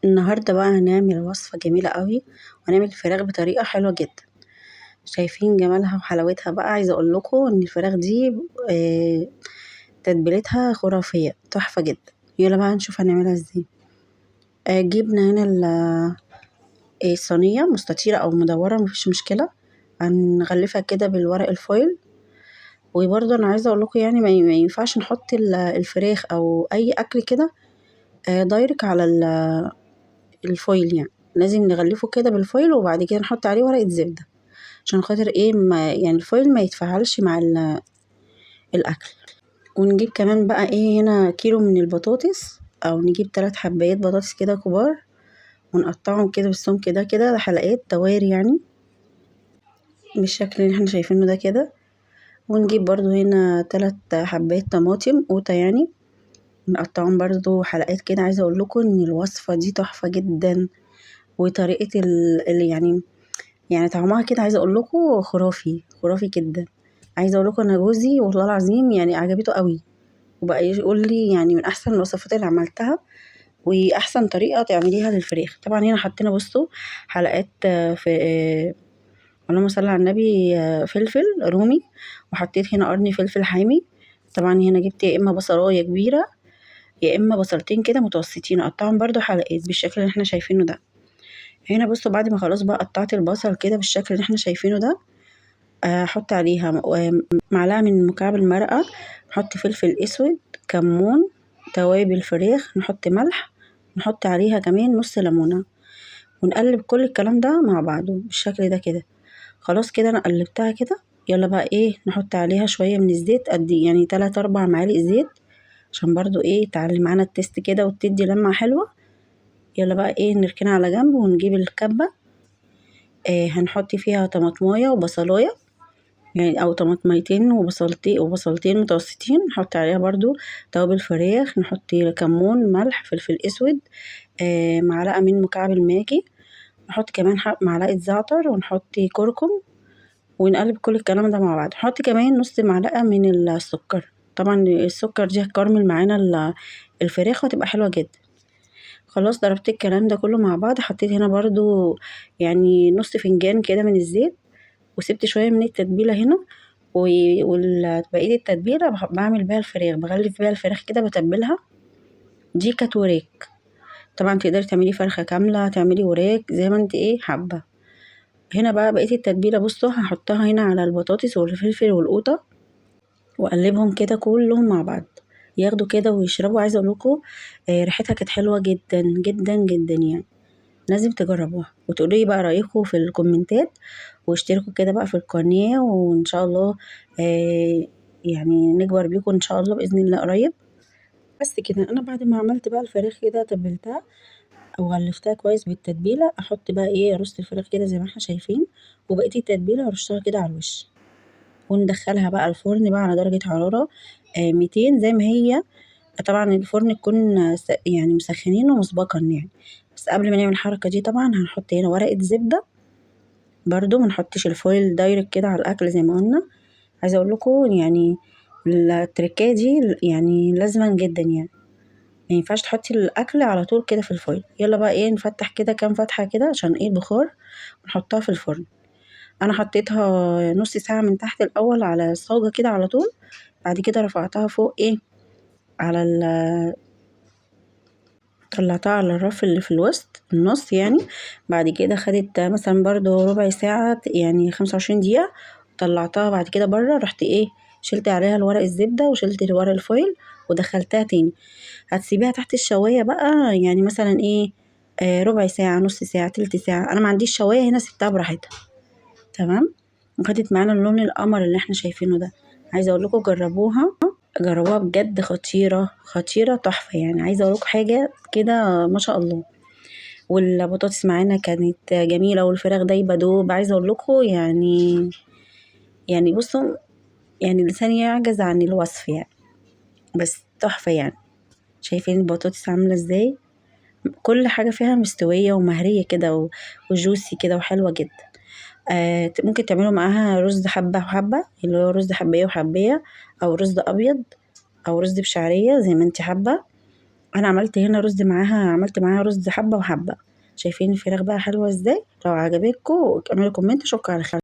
النهارده بقى هنعمل وصفة جميلة قوي، وهنعمل فراخ بطريقة حلوة جدا. شايفين جمالها وحلاوتها بقى. عايزة اقول لكم ان الفراخ دي تتبيلتها خرافية تحفة جدا. يلا بقى نشوف هنعملها ازاي. جبنا هنا الصينية مستطيلة او مدورة مفيش مشكلة، هنغلفها كده بالورق الفويل. وبرده انا عايزة اقول لكم يعني ما ينفعش نحط الفراخ او اي اكل كده direct على ال foil، يعني لازم نغلفه كده بال foil وبعد كده نحط عليه ورقة زبدة عشان خاطر ايه ما يعني ال foil ما يتفاعلش مع الاكل. ونجيب كمان بقى ايه هنا كيلو من البطاطس، او نجيب 3 حبايات بطاطس كده كبار ونقطعهم كده بالسمك ده كده حلقات دوائر يعني بالشكل اللي احنا شايفينه ده كده. ونجيب برضو هنا 3 حبايات طماطم قوطة يعني نقطعهم برضو حلقات كده. عايزة اقول لكم ان الوصفة دي تحفة جدا، وطريقة يعني طعمها كده عايزة اقول لكم خرافي خرافي جدا. عايزة اقول لكم انا جوزي والله العظيم يعني عجبته قوي، وبقى يقول لي يعني من احسن الوصفات اللي عملتها واحسن طريقة تعمليها للفراخ. طبعا هنا حطينا بصوا حلقات في اللهم صل على النبي فلفل رومي، وحطيت هنا قرن فلفل حامي. طبعا هنا جبت يا اما بصلايه كبيره يا اما بصلتين كده متوسطين، قطعهم برده حلقات بالشكل اللي احنا شايفينه ده. هنا بصوا بعد ما خلاص بقى قطعت البصل كده بالشكل اللي احنا شايفينه ده، احط عليها معلقه من مكعب المرقه، نحط فلفل اسود، كمون، توابل فراخ، نحط ملح، نحط عليها كمان نص ليمونه، ونقلب كل الكلام ده مع بعضه بالشكل ده كده. خلاص كده انا قلبتها كده. يلا بقى ايه نحط عليها شويه من الزيت، قد يعني 3-4 معالق زيت عشان برضو ايه تعلي معانا ال taste كده وتدي لمعه حلوه. يلا بقى ايه نركنها على جنب ونجيب الكبه. هنحط فيها طماطمايه وبصلايه يعني او طماطميتين وبصلتين متوسطين، نحط عليها برضو توابل فراخ، نحط كمون، ملح، فلفل اسود، معلقه من مكعب الماجي، نحط كمان معلقه زعتر، ونحط كركم، ونقلب كل الكلام ده مع بعض. نحط كمان نص معلقه من السكر، طبعا السكر دي هتكرمل معانا الفراخ وهتبقى حلوه جدا. خلاص ضربت الكلام ده كله مع بعض. حطيت هنا برضو يعني نص فنجان كده من الزيت، وسبت شويه من التتبيله هنا، وبقيه التتبيله بعمل بيها الفراخ، بغلف بيها الفراخ كده بتبلها. دي كانت وراك، طبعا تقدري تعملي فرخه كامله، تعملي وراك زي ما انت ايه حابه. هنا بقى بقيه التتبيله بصوا هحطها هنا على البطاطس والفلفل والقوطه، واقلبهم كده كلهم مع بعض ياخدوا كده ويشربوا. عايزه اقول لكم ريحتها كانت حلوه جدا جدا جدا، يعني لازم تجربوها وتقولوا لي بقى رايكم في الكومنتات، واشتركوا كده بقى في القناه، وان شاء الله يعني نكبر بيكم ان شاء الله باذن الله قريب. بس كده انا بعد ما عملت بقى الفراخ كده تبلتها او غلفتها كويس بالتتبيله، احط بقى ايه رص الفراخ كده زي ما احنا شايفين، وبقيه التتبيله ارشها كده على الوش، وندخلها بقى الفرن بقى على درجه حراره 200 زي ما هي. طبعا الفرن يكون يعني مسخنينه مسبقا يعني، بس قبل ما نعمل الحركه دي طبعا هنحط هنا ورقه زبده برضو، ما نحطش ال foil direct كده على الاكل زي ما قلنا. عايزه اقول لكم يعني التركايه دي يعني لازما جدا، يعني ما ينفعش تحطي الاكل على طول كده في ال foil. يلا بقى ايه نفتح كده كام فتحه كده عشان ايه البخار، ونحطها في الفرن. انا حطيتها نص ساعه من تحت الاول على الصاجه كده على طول، بعد كده رفعتها فوق ايه على طلعتها على الرف اللي في الوسط النص يعني. بعد كده خدت مثلا برضو ربع ساعة يعني 25 دقيقة، طلعتها بعد كده بره، رحت ايه شلت عليها الورق الزبدة وشلت الورق الفويل ودخلتها تاني. هتسيبيها تحت الشواية بقى يعني مثلا ايه ربع ساعة، نص ساعة، تلت ساعة. انا ما عنديش شواية هنا، سبتها براحتها تمام. وخدت معانا اللون القمر اللي احنا شايفينه ده. عايزة اقول لكم جربوها، جربوها بجد خطيرة خطيرة تحفة يعني. عايزة اقول لكم حاجة كده ما شاء الله. والبطاطس معانا كانت جميلة، والفراخ دايبة دوب. عايزة اقول لكم يعني بصوا يعني لساني يعجز عن الوصف يعني، بس تحفة يعني. شايفين البطاطس عاملة ازاي؟ كل حاجة فيها مستوية ومهرية كده وجوسي كده وحلوة جدا. ممكن تعملوا معاها رز حبة وحبة، اللي هو رز حباية وحباية، أو رز أبيض، أو رز بشعرية زي ما انت حابة. انا عملت هنا رز معاها، عملت معاها رز حبه وحبه. شايفين الفراخ بقى حلوة ازاي؟ لو عجبتكم اعملوا comment. اشوفكم على خير.